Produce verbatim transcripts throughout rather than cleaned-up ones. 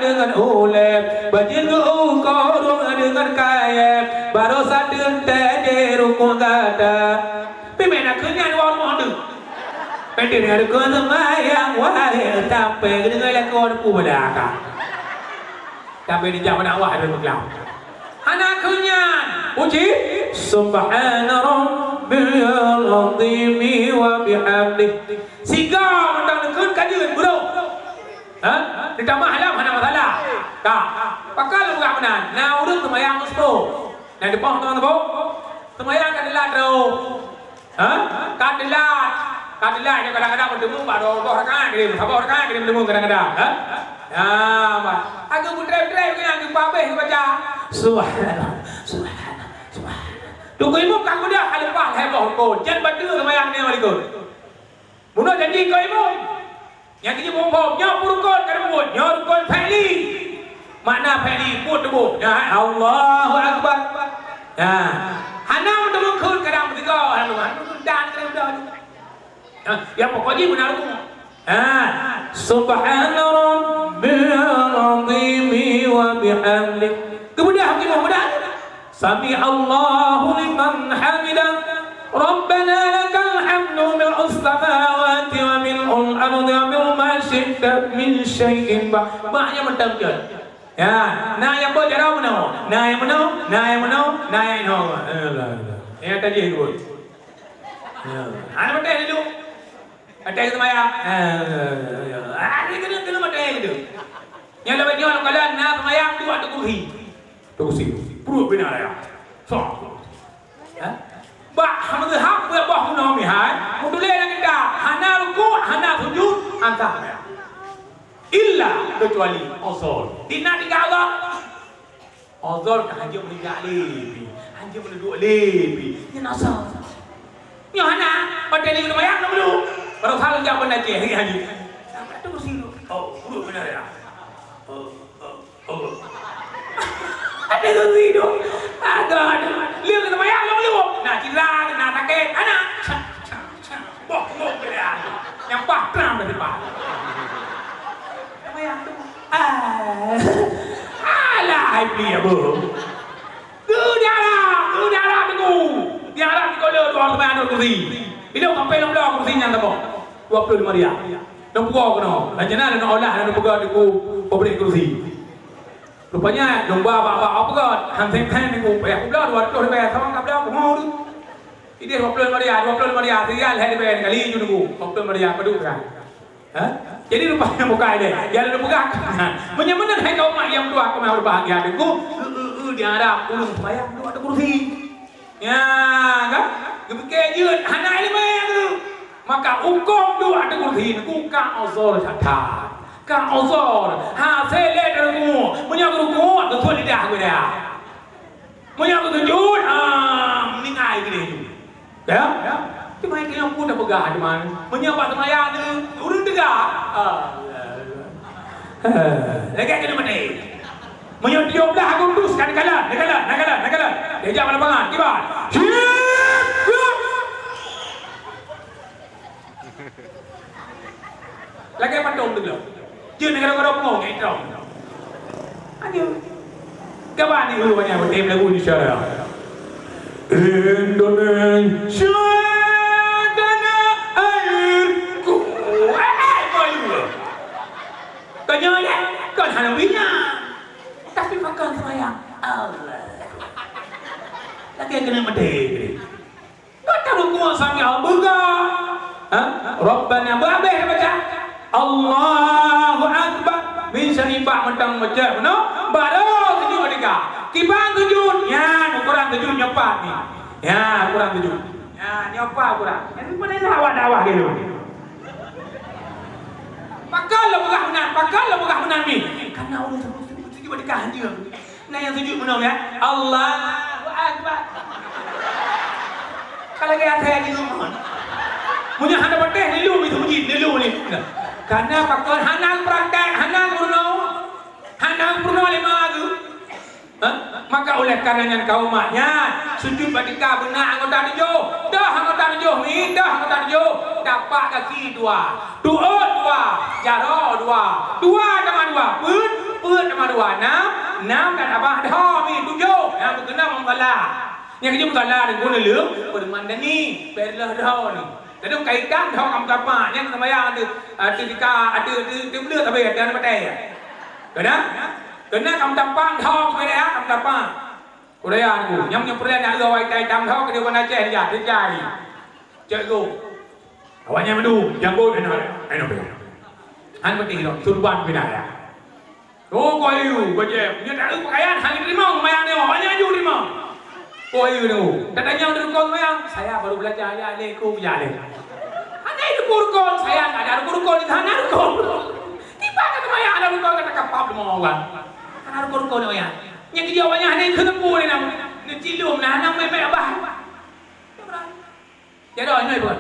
deungon ulée, bajeuet geuukoe rhueng deungon kayée, barô sateun teude rukuk gata. Pih meunan keuh nyan dua rumoh deuh. Pih deungon rukuk seumayang, wahé sampoe geudeungoe lakoe teupeu bala ka. Sampoe dijak bak dakwah ada meukelam. Hana keuh nyan, puji, "Subhana rabbiyal azimi wa bihamdih." Siga mantong neukheun ka jeuet, beurôh. Ha? Ditamah lam hana masalah. Ka. Pakon lôn peugah meunan? Na ureueng seumayang meusuboh. Na dipoh teungoh suboh. Seumayang ka teulat droe. Ha? Ka teulat. Ka teulat nyoe kadang-kadang meuteumé bak dua boh rakaat, saboh rakaat meuteumé kadang-kadang. Ha? Ya, bah. Agak putré-putré keunan geupabeh baca. Subhanallah. Subhanallah. Subhanallah. Teungku imum ka geudah ka leupah lhèe boh rukon. Jan bateue seumayang nyoe likot. Bunoe janji keu imum. Nyang keuneuk muphom, nyoe peue rukon ka lheueh muphom, nyoe rukon fi'li. Makna fi'li, buet tuboh. Nyan, Allahu Akbar. Nah, hana meuteumé kheun kadang meusigoe, hana meuteumé. Dan keu udah. Nah, nyang pokok jih meunan rukun. Nah, subhana rabbiyal azimi wa bihamdih. Keumudian, keumudian. Sami'allahu liman hamidah. Rabbana lakal hamdu mil'us samawati wa mil'ul ardi wa mil'u ma syi'ta min syai'in ba-, banyak mantong jeuet. Ya, na nyang buet jaroe meunoe, na nyang meunoe, na nyang meunoe, na nyang inoe. Ya, tajih buet. Ya. Hana mantong hidup. Até seumayang. Ah, ni kena, kena maté gitu. Nyang lewat nyoe, kalau na seumayang, dua tu kursi. Tu kursi. Pruet bina raya. So. Ha? Bak mazhab buet boh guna mihai, mutulé lam kitab, hana rukuk, hana sujud, angkat raya. Illa, kecuali, uzur. Tina tinggal Allah. Uzur ka hanjeuet meuninggai lé pih, hanjeuet meuduek lé pih. Nyan asai. Nyoe hana, watèe lheueh seumayang lom dulu. Baru salam jak banda Aceh, lagi hanjeuet. Sampai tu kursi tu. Oh, urut beuna ya. Oh, oh, oh. Ada kursi tu. Ada, ada. Lheueh seumayang lom dulu. Nah, cedera, nah, sakét. Hana. Boh, boh, boh. Nyang pah, pram, pah. Seumayang tu. Ah. Alah, hai beli apa? Keu diharap, keu diharap teungku. Diharap dikola dua ratus lima puluh kursi. Bila sampai enam belas kursi nyan saboh. Dua puluh lima riyal. Enam puluh kena. Dan jenah dan olah dan peugah teungku pabrik kursi. Rupanya, lomba bak-bak apa? Hanseng-hanseng teungku. Payah pula dua ratus riyal. Sama kat belah, pengaruh tu. Idéh dua puluh lima riyal, dua puluh lima riyal. Riyal hai leubeh kali ju teungku. Dua puluh lima riyal, padum kan? Ha? Jadi rupanya bukai deh. Dia lalu pegang. Meunyoe meunan hai kaum mak nyang tuha, kaum nyang berbahagia, teungku, eh, eh, eh, diharap ulôn seumayang dua ateueh kursi. Ya, kan? Geupike jeuet, hana ileumèe tu. Maka hukôm dua ateueh kursi, teungku ka uzur that-that. Ka uzur. Hasé lé teungku. Meunyoe geurukuk, geukheun lidah geuh dia. Meunyoe geusujud, ah, meuningai keudeh ju. Ya? Teuma keu nyang pun tapeugah teuma. Meunyoe bak seumayang ni, ureueng teuga. Ah. Lagèe keuneuk maté. Meunyoe tujoh blah Agustus ka neukalon, neukalon, neukalon, neukalon. Diajak bak lapangan, kiban. Siap, siap. Lagèe patong tu lom. Jeuet nanggroe-nanggroe pungo ngon itrong. Ayo. Kaban ni dulu banyak beutém lagu Indonesia raya. Indonesia tanah airku. Eh, eh, kau juga. Kau nyonya, kau hana bina. Tapi makan sayang. Allah. Lagi kena medek. Kata rukuk sambil beugah. Ha? Rabbana, beuhabéh baca. Allahu Akbar. Bin saribat mantong baca. No? Baru sujud ketika. Kiban sujud. Nyan ukuran sujud nyoe pat ni. Ya, ukuran sujud. Ya, nyoe pat ukuran. Jadi, mana dah awak dakwah gitu? Pakon lôn peugah meunan, pakon lôn peugah meunan ni? Karena ureueng sujud, sujud, sujud ketika hanjeuet. Nah, nyang sujud meunoe, ya. Allahu Akbar. Ka lagèe asai lagi ngon. Meunyoe hana patéh, nilu meuseujid, nilu ni. Karena pakon hana praktek, hana geurunoe, hana geurunoe lé ma geuh. Ha? Maka oleh karena nyan kaum mak nyan, sujud bak tika beuna anggota tujoh. Dah anggota tujoh ni, dah anggota tujoh. Tapak gaki dua. Tuot dua, jaroe dua. Dua tamah dua. Peuet, Peuet nama dua, nam, nam dan abah dho mi tujoh. Nam beukeunong lam musala. Nyang keujeuet musala ni guna leueng, peuruman dani, peuet lheueh dho ni. Ladôm kaitan dho kam tapa, nyang seumayang ateueh, ateueh tika, ateueh, ateueh, ateueh bleuet sabe, ateueh aneuk batèe. Keunan? Keunan kam tapa dho keu bidaya, kam tapa. Kudaya aku, nyang meunyoe peureulèe na eu awai tai tam dho keu di Banda Aceh ya, teucai. Cek go. Awaknyan meudu, janggot, ayo, ayo, ayo. Han peuting lom, surban pinah ya. Oh, kau ayu, kau je. Nyoe tak ada pakaian, hanya terima, lumayan ni, banyak aju terima. Kau ayu ni, tak tanya ada kau lumayan. Saya baru belajar ya, ni aku punya ni. Hanya itu kurkon, saya tak ada kurkon di sana kurkon. Tiba kata lumayan ada kurkon kata kapal semua orang. Karena kurkon lumayan. Yang kerja banyak ni kena pun ni nama. Ni cilum, nah, nang memek abah. Jadi, ini bukan.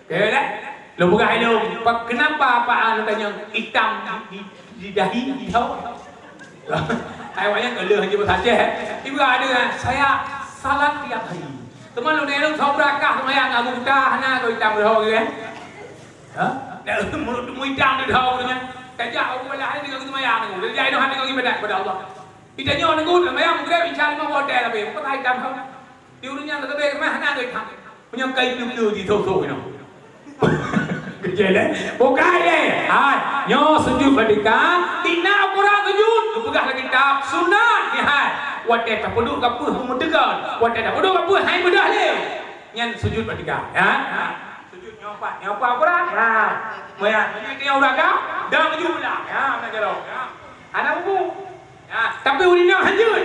Kaya dah? Lôn peugah ilôn, pa-, kenapa Pak An tanyong itam di, di, di dahi, di daun? Hai, awaknyan ka lheueh jeuet saja, eh. Ibu ada, saya salat tiap hari. Teuma lôn ilôn sobra kah seumayang Abu Buta, hana kau itam di daun, eh? Ha? Dah mulut temu itam di daun, eh. Tajak Abu Balah ni dengan seumayang ni. Jadi, ilôn hana kau ibadat kepada Allah. Kita nyoe nunggu seumayang Maghrib, insya Allah, hotel tapi. Bukan itam daun. Di ureueng nyang leubeh mah hana duit. Meunyoe kai piu-piu di tho-tho inoe. Keucil, eh? Bukai, eh? Hai, nyoe sujud bak tika, tina ukuran sujud, geupeugah lam kitab, sunat, ya, hai. Watèe tapeuduek ka peuh meuteugon, watèe tapeuduek ka peuh hai meudah lé. Nyan sujud bak tika, ya. Sujud nyoe pat, nyoe pat ukuran, ya. Moyak, nyoe uragam, dan tujoh blah, ya, meunan jaroe, ya. Hana bubu. Ya, tapi ureueng inong hanjeuet.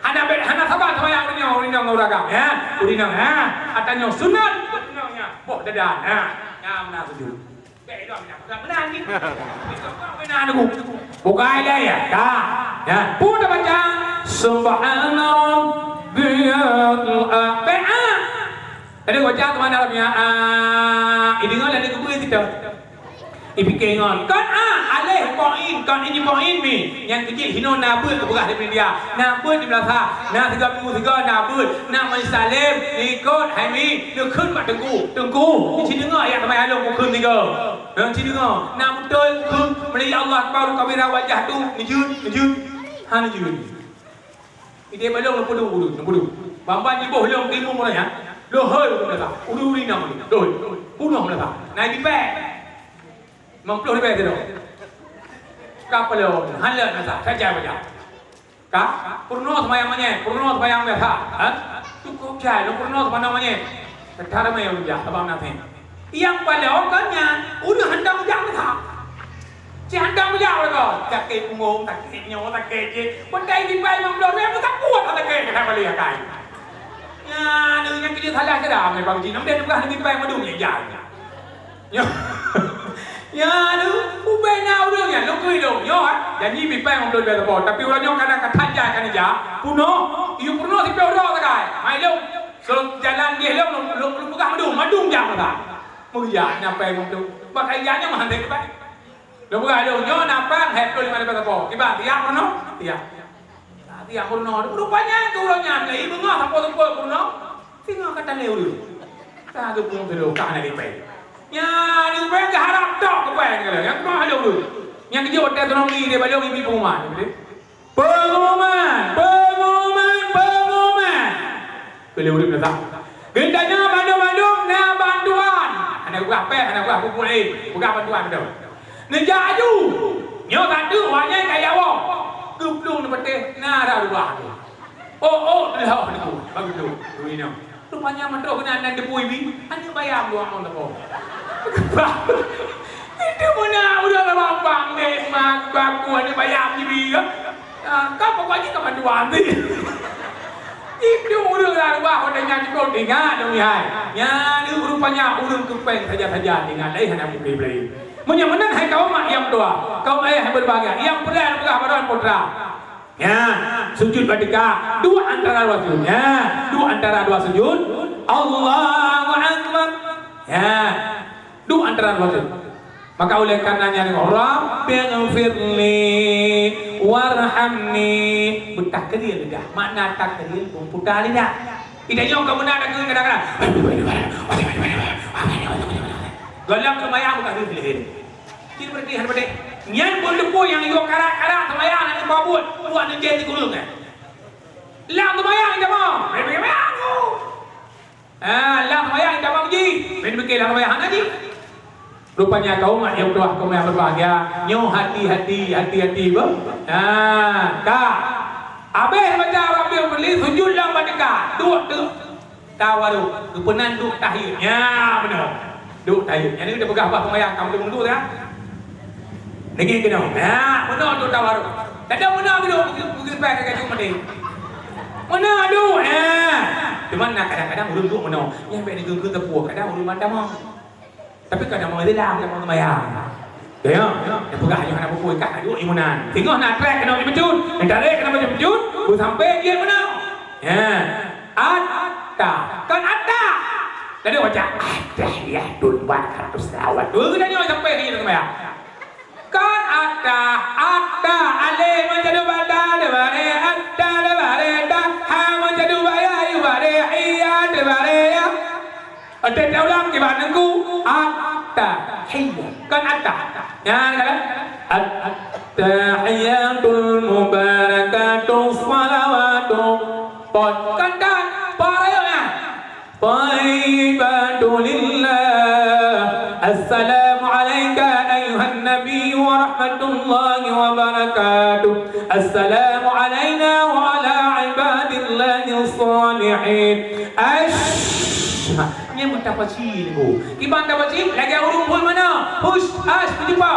Hana be-, hana saban seumayang ureueng inong, ureueng inong ngon ureueng agam, ya. Ureueng inong, ya. Ata nyoe sunat, ureueng inong, ya. Boh dadan, ya. Ya, meunan sujud. Bèk idong, ya. Meunan, meunan ni. Meunan aku. Bukai dia, ya. Dah. Ya. Pun dah baca, Subhana Rabbiyal A-, bèk, ah. Tadi baca kemana Rabbiyal A-, idengoe lagi kubui situ. Ipike ngon. Kon a, aleh poin, kon ini poin mi. Nyang keujiek hinoe na beuet geupeugah di media. Na beuet di meunasah, na sigoe minggu sigoe na beuet, na Majelis Taklim, ikot hai mi, neukheun bak teungku. Teungku, ci deungoe ayat teumai along kukheun sigoe. Ci deungoe, na beutôi kukheun, meunyoe ya Allah akbar, kabira wajah tu, neujeuet, neujeuet. Ha neujeuet. Idéh balong lôn peuduek ureueng, lôn peuduek. Ban-ban jiboh lôn timu mulai, ha. Lôn hôi ureueng kata, ureueng-ureueng inong, lôn hôi. Peunoh mulai sa. Na jipèe. Limong ploh ribèe sidroe. Ka peulom, han leuet masa, saja baca. Ka, peurunoe seumayang manyét, peurunoe seumayang biasa, ha? Cukup jai, lôn peurunoe seumayang manyét. Teuka ramé ureueng jak, sabab na sén. Nyang paleng kon nyan, ureueng hantom jak meusa. Ci hantom jak lagoe, sakét punggong, sakét nyoe, sakét jih. Peundai dibai limong ploh ribèe, meusapeue sakét keunan balik akai. Nyan, nyang keu jih salah keudang, Bang Jin. Nam deh tugaih dibai madum nyang jai. Nyoe. Nyan, ubé na ureueng nyan, lôn keu idong. Nyoe, ah, janji dibai limong ploh ribèe sapo. Tapi uroe nyoe kadang ka that jai ka neujak. Peunoh, yue peurunoe siploh droe sagai. Mai lôn. Seujalan jih lôn, lôn, lôn, lôn peugah madum, madum jak meusa. Meujak nyampai meutu. Bak kaya nyan meuhan teuka. Lôn peugah lôn nyoe na pang hai ploh lima ribèe sapo. Kiban tiang peurunoe? Tiang. Tiang peurunoe. Rupanya keu ureueng nyan lé beungoh sapo-sapo peurunoe. Singoh ka talé ureueng. Ka geupeue sidroe ka hana lipèe. Nyan ureueng geuharap tok keupeue nyan. Nyang keudua lôn ureueng. Nyang keujeuet watèe teunoh mi lé balong ibi pengumuman. Pengumuman, pengumuman, pengumuman. Keu lheueh ureueng neutak. Geutanyoe bandum-bandum na bantuan. Hana geupeugah pèng, hana geupeugah peue-peue laén. Peugah bantuan beutôi. Neujak aju. Nyoe sateuk awaknyan ka jak woe. Geuplueng neupatéh na rubah. Oh, oh, lheueh niku. Bagus tu. Turi nyoe. Rupanya meutroh keunan nan debu ibi, hana bayam dua on lepo. Itu meunan udah lama bang deh, mak aku hana bayam jibi ya. Ah, kau pokok aja kapan dua nanti. Itu udah lah wah udah nyan cukup ingat dong hai. Nyan rupanya ureueng keu pèng saja-saja ingat lain hana mungkin beli. Meunyoe meunan hai kaum mak nyang dua, kaum ayah yang berbahagia, yang pernah berbahagia putra. Ya, sujud bak tika. Dua antara dua sujud. Ya, dua antara dua sujud. Allahu Akbar. Ya, dua antara dua sujud. Maka oleh karenanya, Rabbighfirli warhamni. Beutakrir dah. Makna takrir, beuputar lidah. Tidak nyong kamu nak takrir kadang-kadang. Dalam sembahyang bukan takrir. Tidak berhenti, hana berhenti. Nyan pun teupeu nyang yue karat-karat seumayang hana teupabuet, buet neucen sikureueng, eh. Lam seumayang itamong, beu-beu-beu. Ah, lam seumayang itamong jih, beu pike lam seumayang hana jih. Rupanya kaum umat nyang tuha, kaum nyang berbahagia, nyoe hati-hati, hati-hati, beuh. Ah, ka. Abéh baca Rabbil A'la, sujud lam bak teuka, duek teuk. Tawaruk, geupeunan duek tahiet. Nya, meunoe. Duek tahiet. Nyan geupeugah bah seumayang, kamoe teumeung duek, ya. Nyan keunoe. Nya, meunoe duek tawaruk. Kadang meunoe duek, beugeupèe ka gaju meunoe. Meunoe duek, ya. Cuman na kadang-kadang ureueng duek meunoe. Nyan bèk neukheun-kheun teupeu, kadang ureueng ban tamong. Tapi kadang ureueng lam, kadang ureueng seumayang. Ya, ya. Nyan peugah nyoe hana beutôi, kah duek imunan. Singoh na trek keunoe jipeujeuet, na trek keunoe jipeujeuet, beusampai jeuet meunoe. Ya. Atta. Kon atta. Tadi baca, "Attahiyatul mubarakatuh shalawat." Beuna nyoe sampai lagi dalam sembahyang. Kon atta, atta, alif meunjadi bata, dibare atta, dibare ta, ha meunjadi baya, dibare iya, dibare ya. Ada taulang kiban nengku, atta, hiyya. Kon atta. Ya, kan? At-, attahiyatul mubarakatus shalawatu. Kon, kon, kon. Parayoknya. Thayyibatu lillah. Assalamu alaika ayyuhan nabi wa rahmatullahi wa barakatuh. Assalamu alaina wa ala ibadillahi shalihin. Ash. Nyan meutabasyi nyoe. Kiban tabasyi lagèe ureueng phôn mana? Hush, ash, meujumpa.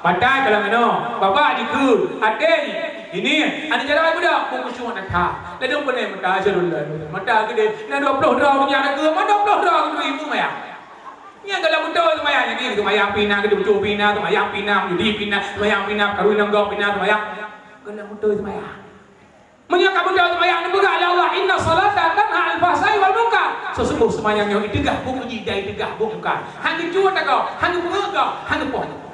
Patai kalau meunoe, babah jikheun, até jih. Ini, aneuk jaroe budak, buku cuma tata. Ladôm beunai mata asyhadu an la ilaha illallah. Mata geude, na dua ploh droe meunyo aneuk geuh, ma dua ploh droe geuh ibu maya. Nyan galak beutôi seumayang, nyan geuh seumayang pih na, geude beutôi pih na, seumayang pih na, judi pih na, seumayang pih na, karu nyang gob pih na, seumayang. Galak beutôi seumayang. Meunyo ka beutôi seumayang, neupeugah lé Allah, "Inna shalata tanha 'anil fahsya'i wal munkar." Sesungguh seumayang nyoe iteugah buet keujih dan iteugah buet mungkar. Han geucue tagoe, han geupeungeuet goe, han geupoh nyoe.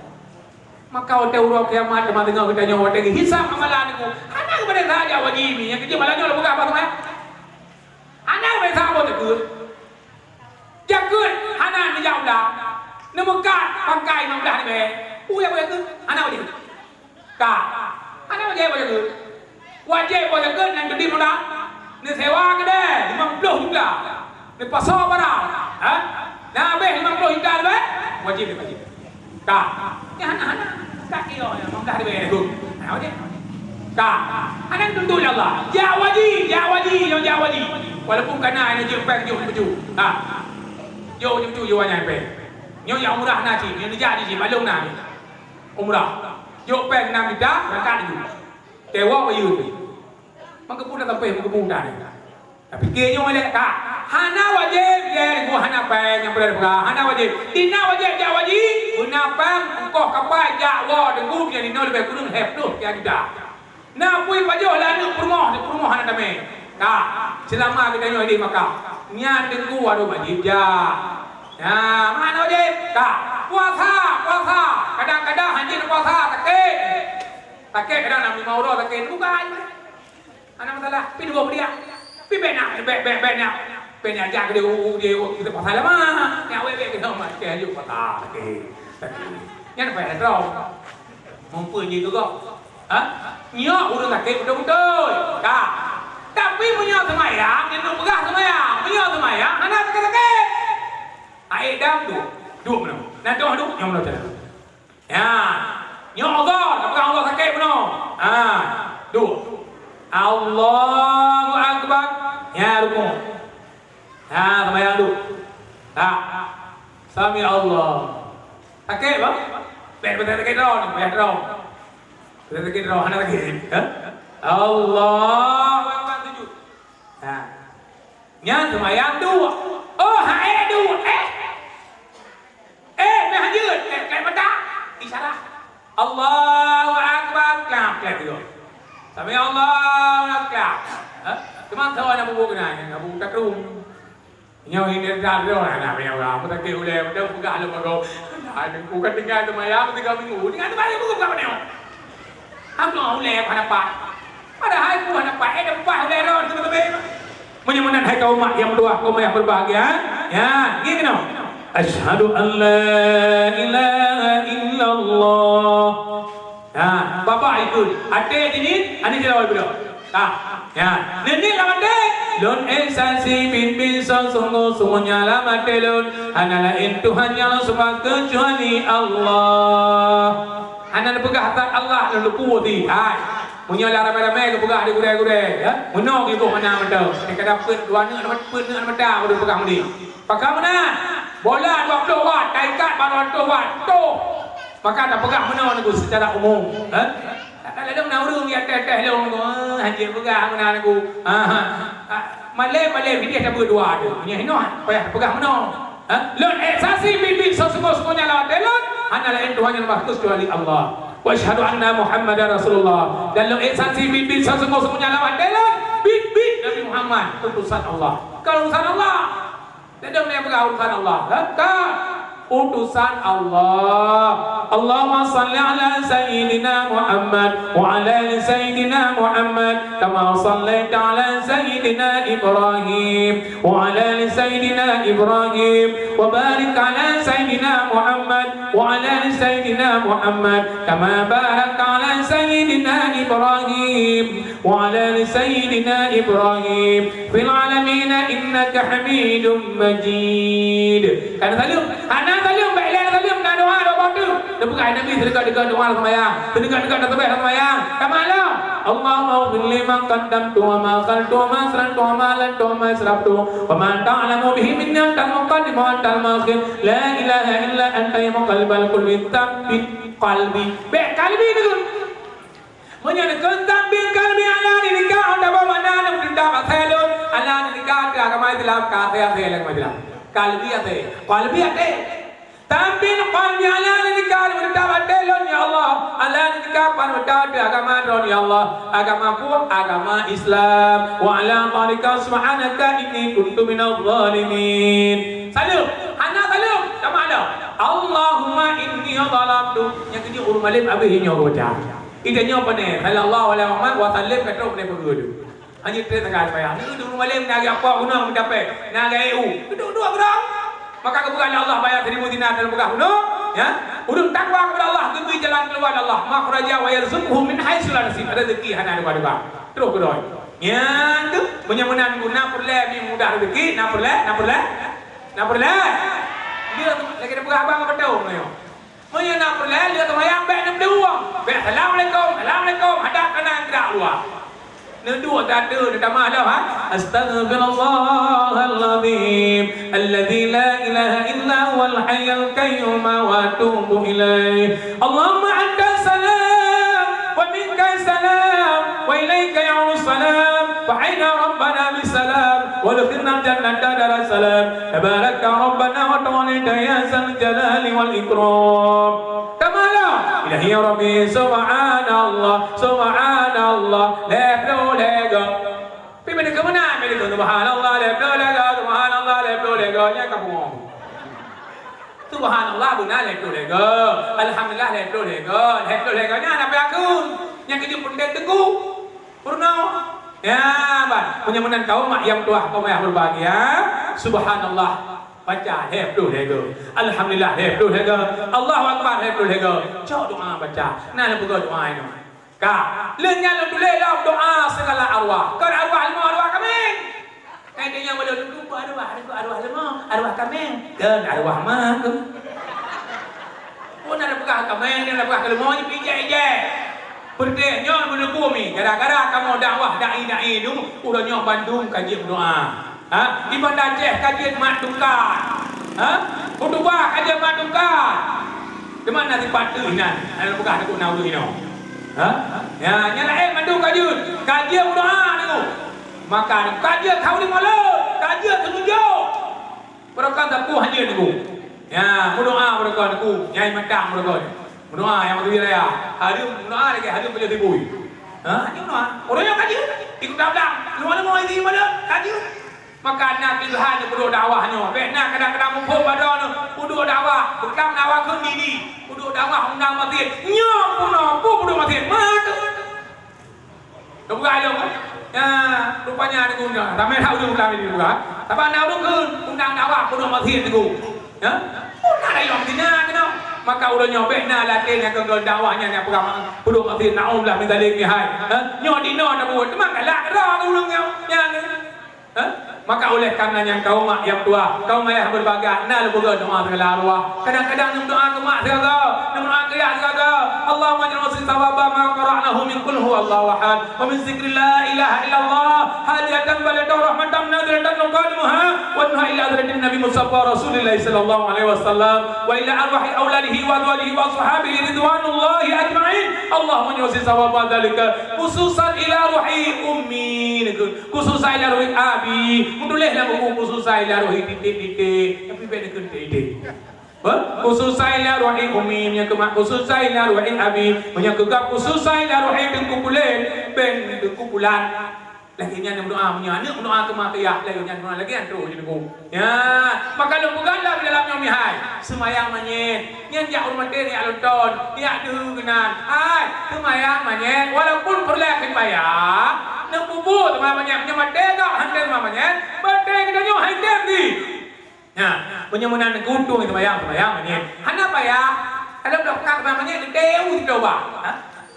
Maka watèe uroe kiamat teuma teungoh geutanyoe watèe geuhisab amalan nyoe, hana geupadan that jak wajib, nyang keujeuet malam nyoe lôn peugah bak teuma. Hana geupadan that boh jakeuet. Jakeuet hana neujak u blang. Neumeukat pangkai limong blah ribèe. Peue jak boh jakeuet? Hana wajéb. Ka. Hana wajéb boh jakeuet. Wajéb boh jakeuet nyang keudeh muda. Neusewa keudè limong ploh juta. Neupasoe barang. Ha? Na abéh limong ploh juta leubeh? Wajéb, wajéb. Ka. Nyan hana, hana. Ka kilo nyan, limong blah ribèe jakeuet. Hana wajéb. Ka. Hana dituntut lé Allah. Jak wajéb, jak wajéb, nyoe jak wajéb. Walaupun ka na jeuet péng jok beucu. Ha. Jok beucu, jok nyan péng. Nyoe jak umrah na cit, nyoe neujak di cit, bak lôn na. Umrah. Jok péng nam juta, berangkat laju. Tewa bayeue pih. Meukeupue na sampé meukeupue na. Tapi keu nyoe lé ka. Hana wajéb lé geuh hana péng nyang peureulee peugah. Hana wajéb. Di na wajéb jak wajéb, beuna péng ongkoh kapai jak woe Teungku nyang inoe leubeh kureueng lhèe ploh juta. Na peue pajoh lé aneuk peurumoh, peurumoh hana tamè. Ka. Seulama geutanyoe di Makkah. Nyan Teungku harôh wajéb jak. Nah, mana wajéb? Ka. Puasa, puasa. Kadang-kadang hanjeuet puasa, sakét. Sakét kadang na lima uroe sakét, bukan. Hana masalah, pi dua beuliak. Pi bèk na, bèk, bèk, bèk na. Bèk na jak di u, di u, kita pasal lama. Nyak wèk bèk keunoe mat, keu aju patah lagi. Nyan payah droe. Mumpung jih tu kok. Ha? Nyoe ureueng sakét beutôi-beutôi. Ka. Tapi meunyoe seumayang, nyan peugah seumayang. Meunyoe seumayang, hana sakét-sakét. Aé dam tu. Duek meunoe. Nah, tu duek, nyoe meunoe cara. Ya. Nyoe Allah, tapeugah Allah sakét bunoe. Ha. Duek. Allahu Akbar. Ya, rukuk. Ha, seumayang duek. Ha. Sami Allah. Sakét, bah? Bèk, bèk sakét droe, bèk droe. Bèk sakét droe, hana sakét. Ha? Allahu Akbar, sujud. Ha. Nyan seumayang duek. Oh, hai duek. Eh. Eh, meuhajeuet. Eh, klep mata. Isyarah. Allahu Akbar. Klap, klap juga. Sami Allahu Akbar. Ha? Teuma sawan Abu Bakar, Abu Takrum. Nyoe ini dah droe lah, nak punya orang. Aku tak kira ulai, aku dah pegang dalam baru. Dah, aku kan tinggal seumayang tiga minggu. Tinggal seumayang, aku bukan mana. Aku nak ulai, aku hana pat. Padahai aku hana pat, eh, dah pat ulai droe, tengok tebing. Meunyoe meunan hai kaum umat nyang meutuwah, kaum nyang berbahagia, ya, ngieng keunoe. Asyhadu an la ilaha illallah. Ha, babah ikut. Até jih nyan, aneuk jih lawan bunoe. Ha, ya. Nenek lam até, lôn ék saksi biet-biet soe sunggoh-sunggoh nyan lam até lôn. Hana laén Tuhan nyang lôn seumah keucuali Allah. Hana neupeugah that Allah lôn luput di. Hai. Meunyoe lam ramé-ramé geupeugah di gurée-gurée, ya. Meunoe geuboh meunan mantong. Kadang peuet dua neuk, peuet neuk mata, udah peugah meunan. Pakon meunan? Bola dua ploh watt, taikat bak dua ploh watt. Toh. Maka tapeugah meunoe nyoe seucara umum, ha? Kadang-kadang na ureueng di ateueh-ateueh lôn, ha, hanjeuet peugah meunan nyoe. Ha, ha. Ha, malée-malée bideh tabeudua tu. Nyoe hinoe payah tapeugah meunoe. Ha? Lôn ék saksi biet-biet soe sunggoh-sunggoh nyan lam até lôn, hana laén Tuhan nyang leubeh keucuali Allah. Wa asyhadu anna Muhammadar Rasulullah. Dan lôn ék saksi biet-biet soe sunggoh-sunggoh nyan lam até lôn, biet-biet Nabi Muhammad, utusan Allah. Kon utusan Allah. Ladôm nyang peugah utusan Allah. Ka utusan Allah. Allahumma shalli ala sayyidina Muhammad wa ala ali sayyidina Muhammad kama shallaita ala sayyidina Ibrahim wa ala ali sayyidina Ibrahim wa barik ala sayyidina Muhammad wa ala ali sayyidina Muhammad kama barakta ala sayyidina Ibrahim wa ala ali sayyidina Ibrahim fil alamin innaka Hamidum Majid. Kana saleuem? Hana saleuem, bèk lé saleuem, na doa, doa bacut. Teupeugah Nabi, seudeungon-deungon doa seumayang, seudeungon-deungon tasbih seumayang. Kama lom, Allahumma ighfir li ma qaddamtu wa ma akhartu wa ma asrartu wa ma a'lantu wa ma asraftu wa ma anta a'lamu bihi minni, antal muqaddim wa antal muakhir. La ilaha illa anta ya muqallibal qulubi, tsabbit qalbi. Bèk qalbi tu. Meunyoe neukheun tsabbit qalbi ala dinika, ôn tabah makna neuteuntang asèe lôn, ala dinika ateueh agama Islam, ka asèe-asèe lé agama Islam. Qalbi asèe, qalbi até. Tsabbit qalbi ala dinika, neuteuntang até lôn, ya Allah, ala dinika, pan neuteuntang ateueh agama Droe, ya Allah. Agama peue? Agama Islam. Wa ala dzalika subhanaka inni kuntu minadh dhalimin. Saleuem, hana saleuem, sama ada. Allahumma inni zalamtu. Nyang keujeuet ureueng malém abéh nyoe geubaca. Ita nyoe pane, sallallahu alaihi Muhammad wa sallim, ka trok pane peugah tu. Hanya trok teuka bayar. Ni tu malém na gaya apa guna mencapai. Na gaya u. Duduk-duduk guna. Maka kebukan Allah bayar seribu dinar dalam peugah guna. Ya. Ureueng takwa kepada Allah, geubri jalan keluar Allah. Makhraja wa yarzuquhu min haitsu la yahtasib. Rezeki hana duga-duga. Terus guna. Nyan tu, meunyoe meunan guna peureulèe mi mudah rezeki, na peureulèe, na peureulèe. Na peureulèe. Dia tu lagi ada peugah abang apa tahu nyoe. Meunyoe na peureulèe, lheueh seumayang bèk neubeuet ueng. Bèk, "Assalamualaikum, assalamualaikum," hadap kanan gerak luwa. Neuduek tatu, neutamah lom, ha? Astaghfirullahalazim, alladzi la ilaha illa huwal hayyul qayyum wa atubu ilaih. Allahumma antas salam, wa minkas salam, wa ilaika ya'udus salam. Fa hayyina rabbana bis salam, wa adkhilnal jannata daras salam. Tabarakta rabbana wa ta'alaita ya zal jalali wal ikram. Tamah lom. Ilahi ya Rabbi, subhanallah, subhanallah, lhèe ploh lhèe go. Pi meunyoe keu meunan, meunyoe keu subhanallah, lhèe ploh lhèe go, subhanallah, lhèe ploh lhèe go, nyan ka pungo. Subhanallah beuna lhèe ploh lhèe go. Alhamdulillah lhèe ploh lhèe go. Lhèe ploh lhèe go nyan na peue kheun? Nyang keujeuet peunteng teungku. Peurunoe. Ya, bah. Meunyoe meunan kaum mak nyang tuha, kaum nyang berbahagia, subhanallah. Baca lhèe ploh lhèe go. Alhamdulillah lhèe ploh lhèe go. Allahu Akbar lhèe ploh lhèe go. Cok doa baca. Na lôn peugah doa nyoe. Ka. Lheueh nyan lôn tuléh lom doa segala arwah. Kon arwah leumo, arwah kaméng. Hai, tanyoe ulôn, "Nyoe arwah, nyoe arwah leumo, arwah kaméng." Kon arwah ma tu. Pun ada peugah kaméng, ada peugah keu leumo, ijak-ijak. Peureulèe nyoe meuneupeue mi, gara-gara kamoe dakwah dai-dai tu, uroe nyoe bandum ka jeuet meudoa. Ha? Di Banda Aceh ka jeuet mat tungkat. Ha? Khutubah ka jeuet mat tungkat. Di mana sipat tu inan? Ada peugah tu na ureueng inoe. Ha? Ya, nyan laén mandum ka jeuet. Ka jeuet meudoa tu. Maka ka jeuet khauri mulod, ka jeuet seununjuk. Barokon sapeue hanjeuet nyoe. Ya, meudoa barokon nyoe. Nyai mantang barokon. Meudoa nyang beutôi raya. Hareuem meudoa lagèe hareuem pajoh sibui. Ha, nyoe meudoa. Ureueng nyoe ka jeuet. Ikut tablang. Leumo-leumo isi mulod, ka jeuet. Maka na pilihan nyoe peuduek dakwah nyoe. Bèk na kadang-kadang muphom bak droeneuh. Peuduek dakwah. Beuklam dakwah kheun di-di. Peuduek dakwah undang masjid. Nyoe peunoh, peue peuduek masjid. Meudoa. Teupeugah lom, kan? Nah, rupanya Teungku nyoe, ramé that ureueng ulang ini juga. Tapi na ureueng keu undang dakwah peunoh masjid Teungku. Ya? Oh, na rayeuk Madinah keunoe. Maka uroe nyoe bèk na latèe nyang keu dakwah nyan nyang peugah peuduek maksiet, naudzubillah min dzalik, mihai. Ha? Nyoe dinoe na buet, teuma galak keudroe ureueng nyoe. Nyan. Ha? Maka oleh karena nyan kaum mak nyang tuha, kaum ayah berbahagia, na lôn peugah doa sigala ruwah. Kadang-kadang neumeudoa keu mak sigaga, neumeudoa keu yah sigaga. Allahumma ij'al sawaba ma qara'nahu min qul huwallahu ahad, wa min zikri la ilaha illallah, hadiyatan balighatan rahmatan nazilatan nuqaddimuha wa nuha ila hadratin Nabi Mustafa Rasulillah sallallahu alaihi wasallam, wa ila arwahi auladihi wa azwajihi wa ashabihi ridwanullahi ajma'in. Allahumma ij'al sawaba dzalika khususan ila ruhi ummi. Khususan ila ruhi abi, meutuléh lam buku khususan ila ruhi titik-titik, tapi bèk neukheun titik-titik. Bah, khususan ila ruhi ummi, meunyoe keu mak khususan ila ruhi abi, meunyoe keu gob khususan ila ruhi Teungku Pulen, bèk Teungku Pulan. Lagèe nyan meudoa, meunyoe aneuk meudoa keu ma keu yah, lagèe nyan meudoa lagèe nyan terus jadi bu. Ya, maka lôn peugah lam dalam nyoe mihai, seumayang manyét, nyan jak ureueng maté jak lonton, jak deuh keunan. Hai, seumayang manyét, walaupun peureulèe keu payah, neupeubuet seumayang manyét, meunyoe maté gob hana seumayang manyét, maté geutanyoe hai tem di. Ya, meunyoe meunan geutueng seumayang, seumayang manyét. Hana payah, kalau dak peugah seumayang manyét, geuteu u sitoba. Ha?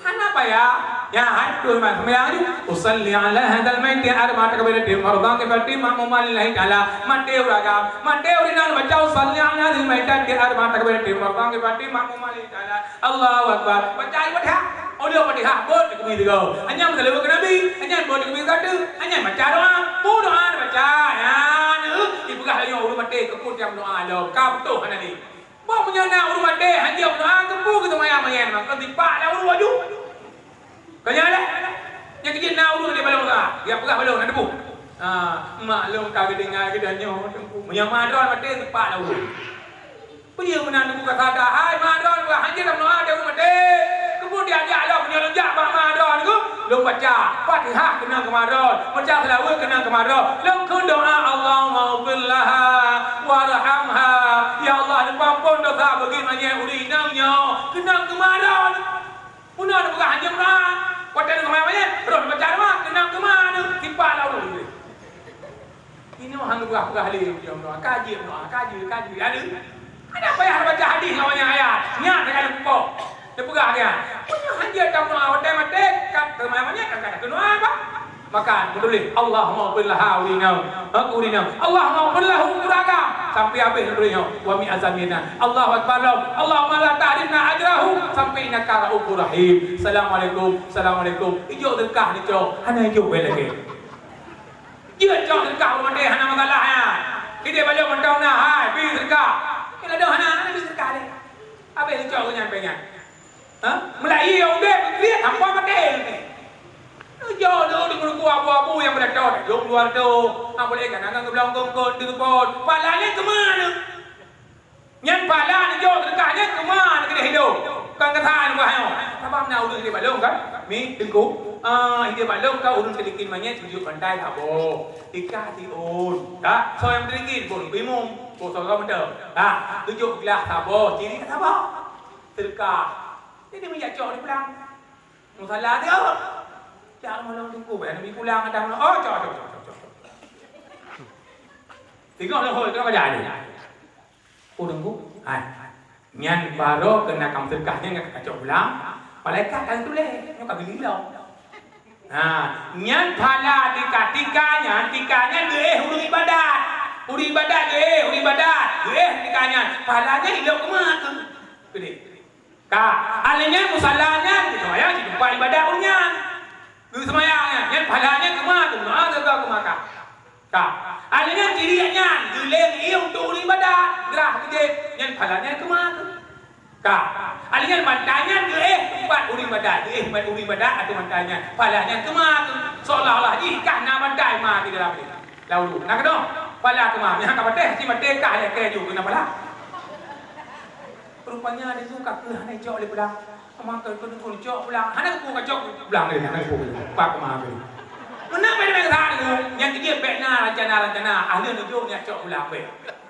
Hana payah. Ya, hai tu memang sembahyang tu. Usalli ala hadzal maiti arba'a takbiratin fardhan kifayatin ma'muman lillahi ta'ala. Maté ureueng agam, maté ureueng inong baca usalli ala hadzal maiti arba'a takbiratin fardhan kifayatin ma'muman lillahi ta'ala. Allahu Akbar. Baca ayat Fatihah. Oh, dia Fatihah, buet dikeubui tiga. Hanya meusalawat keu Nabi, hanya buet dikeubui kata, hanya baca doa. Pu doa baca. Ya, ni, dipeugah laju ureueng maté keu peue nyang doa lom. Ka beutôi hana lé. Bah meunyoe na ureueng maté, hanjeuet meudoa, keupeue geuseumayang manyét, maka dipak lam ureueng aju. Ka nyan lé. Nyang keujeuet na ureueng di balong doa, geujak peugah balong, na teupeue. Ha, maklum ka geudeungoe geutanyoe, Teungku. Meunyoe ma droe maté, dipak lam ureueng. Peue meunan Teungku ka sadar, hai ma droe, peugah hanjeuet lam doa di ureueng maté. Keupeue diajak lom, meunyoe lôn jak bak ma droe, Teungku? Lôn baca Fatihah keunan keu ma droe, baca seulaweuet keunan keu ma droe. Lôn kheun doa, "Allahummaghfir laha warhamha." Ya Allah, neupeuampon dosa bagi manyét ureueng inong nyoe keunan keu ma droe. Bunoe neupeugah hanjeuet meudoa. Watèe neuseumbahyang manyét, roh neubaca doa keunan keu ma neuh, tipak lam ureueng. Inoe han geupeugah-peugah lé, ka jeuet meudoa, ka jeuet, ka jeuet, ka jeuet. Ada. Hana payah baca hadis ngon banyak ayat. Nyan ka lheueh pukok. Teupeugah nyan. Meunyoe hanjeuet tameudoa watèe maté, ka teuma manyét ka, ka takheun doa bah. Maka meutuléh, "Allahummaghfir laha," ureueng inong. Ha, ureueng inong. "Allahummaghfir lahu," ureueng agam. Sampai habéh ureueng inong. Wa min azamina. Allahu Akbar lom. "Allahumma la tahrimna ajrahu," sampai, "Innaka ra'ufur rahim." Assalamualaikum. Assalamualaikum. Ijok deukah ni, cok. Hana ijok wèh lagèe. Jeuet cok seudeukah ureueng maté hana masalah nyan. Idéh balong mantong na, hai, bri seudeukah. Nyoe ladôm hana, hana bri seudeukah lé. Habéh geucok geuh nyan péng nyan. Ha? Meulayi udép geukriet, hampa maté. Neujok lé ureueng meureugu abu-abu nyang beulatôt, jok dua reutôh. Ha, boleh kan, angan geublong gong-gong, teupot. Pahala nyan keu ma neuh? Nyan pahala neujok seudeukah nyan keu ma neuh keudéh hidup. Kon keu sa neuh bah nyoe. Sabab na ureueng di balong kan? Mi, Teungku. Ah, di balong ka ureueng teulikén manyét tujok bantai saboh. Tikah siôn. Ka, soe nyang teulikén? Boh Teungku Imum. Boh soe-soe mantong. Ka, tujok glah saboh. Ciri ka saboh. Seudeukah. Jadi meujak cok di pulang. Musala siôn. Jak meulong Teungku, bèk neubi pulang, datang meulong. Oh, cok, cok, cok, cok, cok. Singoh leuhôi, keunoe ka jadi. Oh, Teungku, hai. Nyan barô keunan ka meuseudeukah nyan ka kacok pulang, malaikat ka geutuléh, nyoe ka geulilong. Ha, nyan pahala tika, tika nyan, tika nyan geuéh ureueng ibadat. Ureueng ibadat geuéh, ureueng ibadat geuéh tika nyan. Pahala nyan ilok keu ma keuh. Geuéh. Ka, alèh nyan musala nyan, geuseumbahyang di teumpat ibadat ureueng nyan. Geuseumayang nyan, nyan pahala nyan keu ma keuh, meudoa keu ma kah. Ka. Alèh nyan ciri nyan, geuleng ié untuk ureueng ibadat, grah keudéh, nyan pahala nyan keu ma keuh. Ka. Alèh nyan bantai nyan geuéh teumpat ureueng ibadat, geuéh teumpat ureueng ibadat atau bantai nyan, pahala nyan keu ma keuh. Seolah-olah jih kah na bantai ma di dalam nyan. Lalu, na keunoe, pahala keu ma, nyan ka patéh, si maté kah lé keu ju keu na pahala. Rupanya di su ka keuh hana icok lé pulang. Maka keu Teungku cok pulang. Hana keu kacok pulang lé, hana keu. Pak ma keu. Meunan bèk main sa Teungku. Nyang keu jih bèk na rencana-rencana. Ahli neujok nyan cok pulang bèk.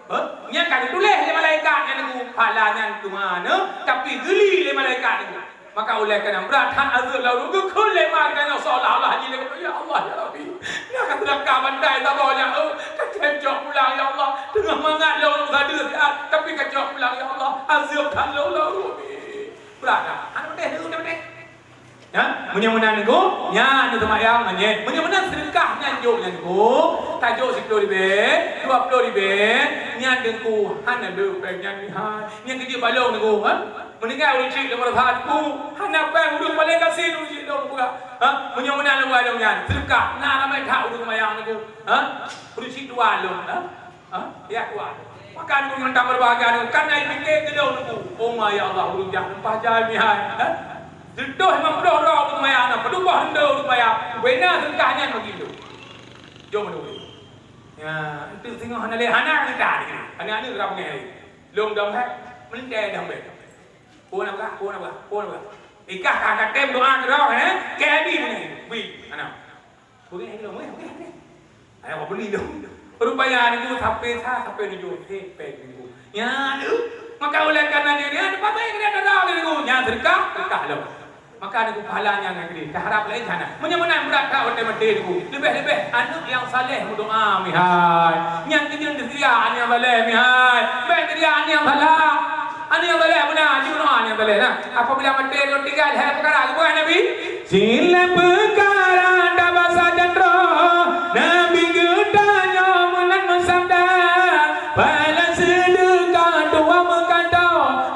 Heh? Nyan ka geutuléh lé malaikat nyan Teungku. Pahala nyan keu ma neuh, tapi geuli lé malaikat Teungku. Maka ulèh keunan brat that azeub lalu geukheun lé ma geutanyoe seolah-olah jih lé, "Ya Allah, ya Rabbi, nyan ka seudeukah bantai saboh nyan, oh, ka cok pulang, ya Allah. Teungoh mangat lôn sadeue siat, tapi ka cok pulang, ya Allah." Azeueb that lom lom ruweueng. Brat that. Hana patéh, hana patéh. Ya, meunyoe meunan Teungku, nyan teuma nyang meunyoe. Meunyoe meunan seudeukah nyan jok nyan Teungku, tajok siploh ribèe, dua ploh ribèe, nyan Teungku hana le péng nyan meuhai. Nyan keu jeuet bak lôn Teungku, ha? Meuninggai ureueng chik lôn rasa Teungku, hana péng ureueng paléng gasien ureueng chik lôn peugah. Ha? Meunyoe meunan lôn bak lôn nyan, seudeukah na ramé that ureueng seumayang Teungku. Ha? Ureueng chik dua lôn, ha? Ha? Ya, Tuhan. Maka Teungku nyang tamu berbahagia Teungku, kan ai pike keudong Teungku. Oh ma ya Allah, ureueng jak leumpah jai mihai. Ha? Seureutôh limong ploh droe ureueng maya na, padum boh reunde ureueng maya. Bena seudeukah nyan bagi Teungku. Jom Teungku. Ya, itu singoh hana lé hana kita ni. Aneuk-aneuk rab ngai. Lôn dong hai, meulintèe dong bèk. Pun apa? Pun apa? Pun apa? Ikah ka katem doa keudroe, eh? Kabi meunan. Bui, aneuk. Bungéh lom, bungéh, bungéh, bungéh. Ayo, beli lom. Rupanya Teungku sampai sa, sampai nuju. Hei, péng Teungku. Nyan, eh. Maka oleh karena nyan, nyan, pakai kena dara Teungku. Nyan seudeukah, seudeukah lom. Maka Teungku pahala nyan ngon gede. Taharap laén sana. Meunyoe meunan brat that watèe maté Teungku. Leubeh-leubeh aneuk nyang saleh meudoa mihai. Nyan keu jeuet diseudia aneuk nyang saleh mihai. Bèk seudia aneuk nyang salah. Aneuk nyang saleh beuna, jinoe aneuk nyang saleh na. Apabila maté lôn tinggai lhèe peukara, geupeugah Nabi, "Silhèe peukara tabasa dan droe, Nabi geutanyoe meunan meusabda, pahala seudeukah dua meukato,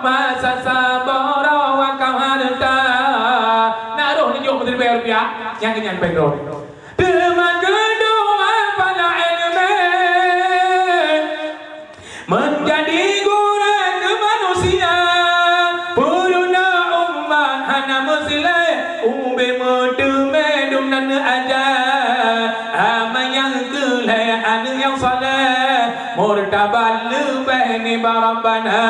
masa saboh droe wakaf hareuta." Na roh neujok meusiribèe rupiah, nyang keu nyan péng droe. Teuma keudua pahala ileumèe. Meunjadi gurèe keu manusia, peurunoe umat hana meusilèe, ubé meuteumé dum nan aja. Ama nyang keu lhèe aneuk nyang saleh, murtabat leubeh nibak Rabbana.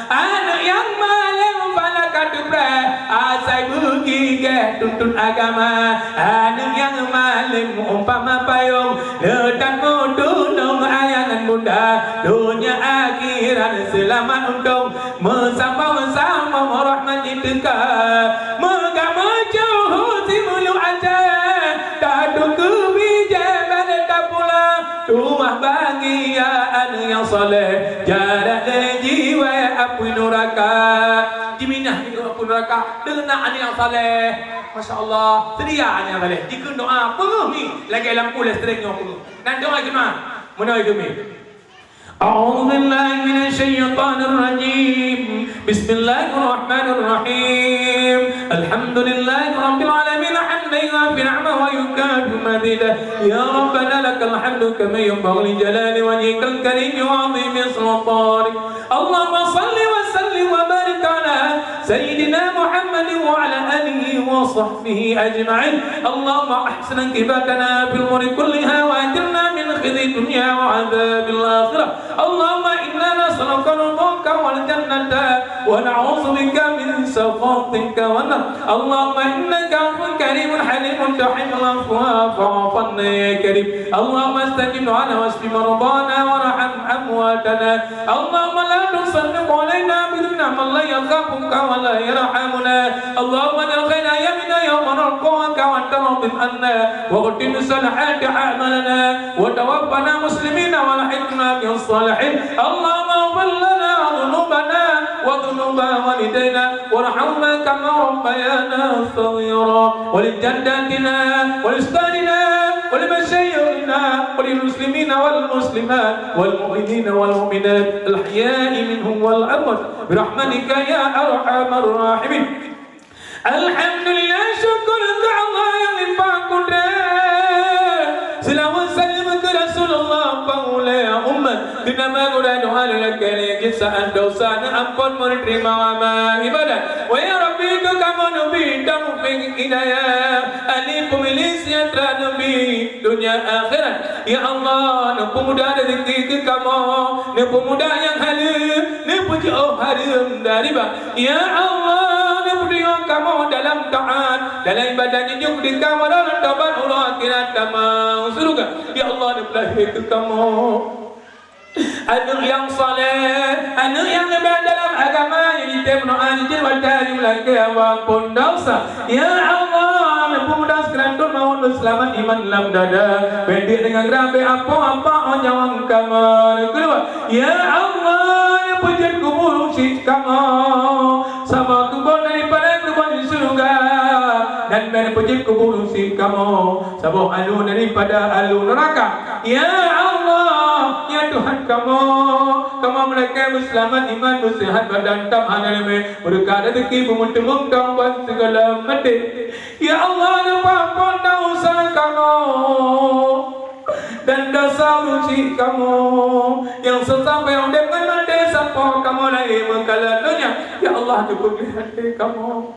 Aneuk nyang malém pala ka teupreh, asai beugigeh tuntut agama. Aneuk nyang malém umpama payong, le tan meutulông ayah ngon bunda. Donya akhirat seulamat untông, meusaboh-saboh rahmat jiteuka. Meuga meuceuhu simeuluk aja, tatukeue bijèh balèe tapulang. Teuma bahagia aneuk nyang saleh, jarak lé jiwèe apui nuraka. Jiminah di apui nuraka deungon aneuk nyang saleh. Masya Allah, seudia aneuk nyang saleh. Jikheun doa peungeuh mi lagèe lampu listrik nyoe peungeuh. Nan doa jeumaah meunoe geumi. أعوذ بالله من الشيطان الرجيم. بسم الله الرحمن الرحيم. الحمد لله رب العالمين، حمدا يوافي نعمه ويكافئ مزيده. يا ربنا لك الحمد كما ينبغي لجلال وجهك الكريم وعظيم سلطانك. اللهم صل وسلم وبارك على سيدنا محمد وعلى آله وصحبه أجمعين. اللهم أحسن عاقبتنا في الأمور كلها وأجرنا من خزي الدنيا وعذاب الآخرة. اللهم إنا نسألك رضاك والجنة ونعوذ بك من سخطك والنار. اللهم إنك عفو كريم حليم تحب العفو فاعف عنا يا كريم. اللهم استجب دعانا واشف مرضانا وارحم أمواتنا. اللهم لا تسلط علينا بذنوبنا من لا يخافك ولا يرحمنا. اللهم اجعل خير أيامنا يوم نلقاك وأنت راض عنا، واختم بالصالحات أعمالنا، وتوفنا مسلمين وألحقنا بالصالحين. اللهم اغفر لنا ذنوبنا وذنوب والدينا وارحمهما كما ربيانا صغيرا. ولجداتنا ولأستاذنا ولمشايخنا وللمسلمين والمسلمات والمؤمنين والمؤمنات الأحياء منهم والأموات برحمتك يا أرحم الراحمين. Alhamdulillah, syukur keu Allah nyang limpah kudrat. Seulaweuet saleuem keu Rasulullah, panghulèe umat. Keu nama guna doa lé lakèe lé jeuet saát desya, neuampôn, meuneuterima amal ibadat. Wa ya Rabbi, keu kamoe neubi taufik hidayah, ahli peumilih sejahtera neubi donya akhirat. Ya Allah, neupeumudah rezeki keu kamoe, neupeumudah nyang haleue, neupeujiôh hareuem dari riba. Ya Allah, neupeutuyoe kamoe dalam taát, dalam ibadat, jijok di kamoe dalam tobat, uroe akhirat tamong syeuruga. Ya Allah, neupeulahé keu kamoe aneuk nyang saleh, aneuk nyang leubeh dalam agama, nyang jitem meudoa, jijak watèe jumlah keu ampôn desya. Ya Allah, neupeumudah sakaratul maut, neuseulamat iman lam dada. Bèk deuk deungon geura, bèk apoh-apoh nyawöng kamoe keuluwa. Ya Allah, Peujeuet kubu ureueng syik kamoe saboh keubon daripada keubon syeuruga, dan bèk peujeuet kubu ureueng syik kamoe saboh aleue daripada aleue neuraka. Ya Allah, ya Tuhan kamoe, kamoe meulakèe beuseulamat iman, beuseuhat badan, tamah hana leumèh, beureukat rezeki, beumeuteumèe tong ban sigohlom maté. Ya Allah, neupeuampôn desya kamoe dan desya ureueng syik kamoe nyang seusampé udép ngon maté sampoe kamoe lahé meukalan donya. Ya Allah, neupeugléh até kamoe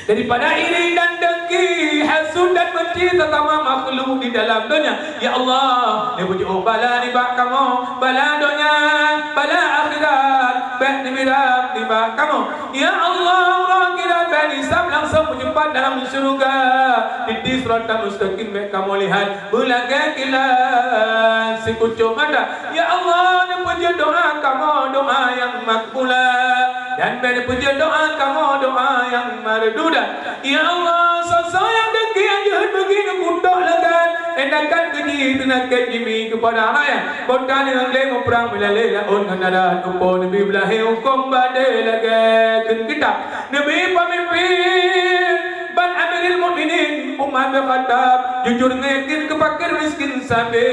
daripada iri dan dengki, hasut dan benci sesama makhluk di dalam donya. Ya Allah, neupeujok bala nibak kamoe, bala donya, bala akhirat, bèk neubira nibak kamoe. Ya Allah, uroe kiamat bèk hisab, langsông meucumpat dalam syeuruga. Di, di Siratal Mustaqim bèk kamoe lihat, beulagèe kilat sikucok mata. Ya Allah, neupeujeuet doa kamoe doa nyang makbulah, dan bèk neupeujeuet doa kamoe doa nyang mardudah. Ya Allah, soe-soe nyang dengki nyang jeuhet beugi neukutok lagèe tindakan keuji, tindakan jimi keupada rakyat. Kota nibak lé muprang meulalé laôt ngon darat, upo neubi beulahé hukôm badé lagèe kheun kitab. Neubi peumimpin ban Amirul Mukminin Umar bin Khattab, jujur ngon yakin keu fakir miskin sabe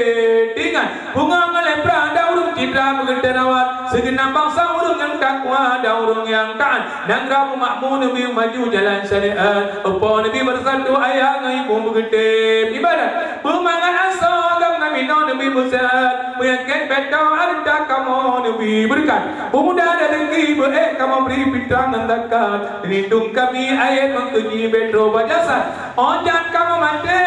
teuingat. Pungo ngon lepra dan ureueng citra beugeuteurawat, sigeunap bansa ureueng nyang takwa dan ureueng nyang taat. Nanggroe meumakmu neubi maju jalan syariat, upo neubi beusatu ayah ngon ibu beugeutém ibadat. Beumangat asoe agam ngon minoe neubi beuseuhat, peunyakét beutoe hareuta kamoe neubi beureukat. Peumuda dan dengki beu-ék kamoe bri fitrah ngon zakat, lindong kami ayat meukeujih beutroh bajasat. Óh jak kamoe maté,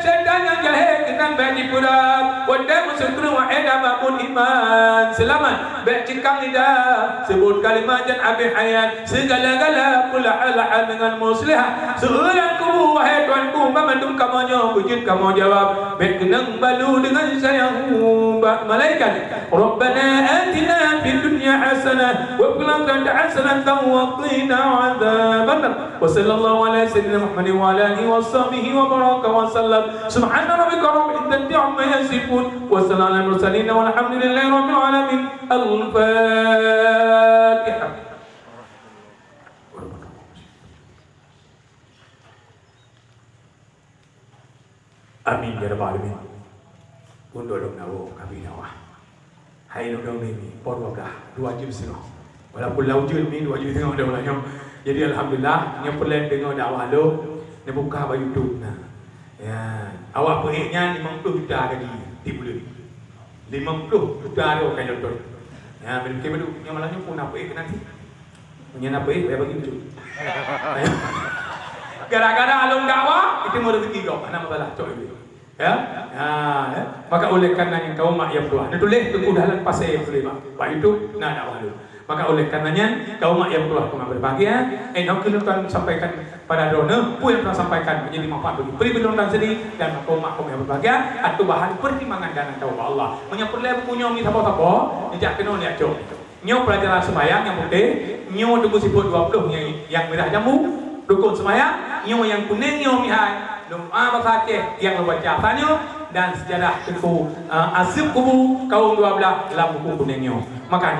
syaitan nyang jahé keunan bèk jipeurab. Watèe meusyukur wahai dan bangun iman seulamat. Bèk cikang lidah, seubut kalimat jan abéh hayat, sigala-gala peulaha-laha deungon muslihat. Seuulang kubu, wahai Tuhanku, banmandum kamoe nyoe beujeuet kamoe jawab. Bèk keunong balu deungon sayang ubak malaikat. Rabbana atina fid dunya hasanah wa fil akhirati hasanatan wa qina adzabannar. Wa sallallahu ala sayyidina Muhammadin wa ala alihi wa sahbihi wa baraka wa sallam. Subhana rabbika rabbil izzati amma yasifun. Wa salamun alal mursalin walhamdulillahi rabbil alamin. Al-Fatihah. Amin ya rabbal alamin. Untuk lôn na woe kami na wah. Hai lôn dong ni, ni, po dua blah, dua jeuem siteungoh. Walaupun lam ujeuen ni dua jeuem siteungoh dah ulah nyoe. Jadi alhamdulillah, nyoe peureulèe deungoe dakwah lôn, neubuka bak YouTube na. Ya, awak peuék nyan limong ploh juta gaji tiep buleuen. Limong ploh juta lôn ka nonton. Ya, meunyoe beudôh, nyoe malam nyoe pun na peuék keunan cit. Meunyoe na peuék, bagi lucu. Gara-gara lôn dakwah, itu mau rezeki kau. Hana masalah, cok itu. Ya? Ha, ya. Maka oleh karena nyan kaum mak nyang tuha. Neutuléh Teungku Dahlan Pasé nyang tuléh, Mak. Bak YouTube, na dakwah lôn. Maka oleh karena nyan, kaum mak nyang tuha, kaum berbahagia, eh, nyoe keuh lôn tuan sampaikan pada droeneuh, peue nyang tuan sampaikan menjadi manfaat bagi pribadi droeneuh sendiri dan kaum mak kaum nyang berbahagia, atau bahan pertimbangan dan taubat Allah. Meunyoe peureulèe buku nyoe mi sapo-sapo, neujak keunoe lé acok. Nyoe pelajaran seumayang nyang putéh, nyoe teungku sifeuet dua ploh nyang, nyang mirah jambu, rukon seumayang, nyoe nyang kunéng nyoe mihai, doa bahasa Aceh nyang lôn baca tanyoe, dan sejarah teungku, eh, azeueb kubu kaum dua blah lam buku kunéng nyoe. Maka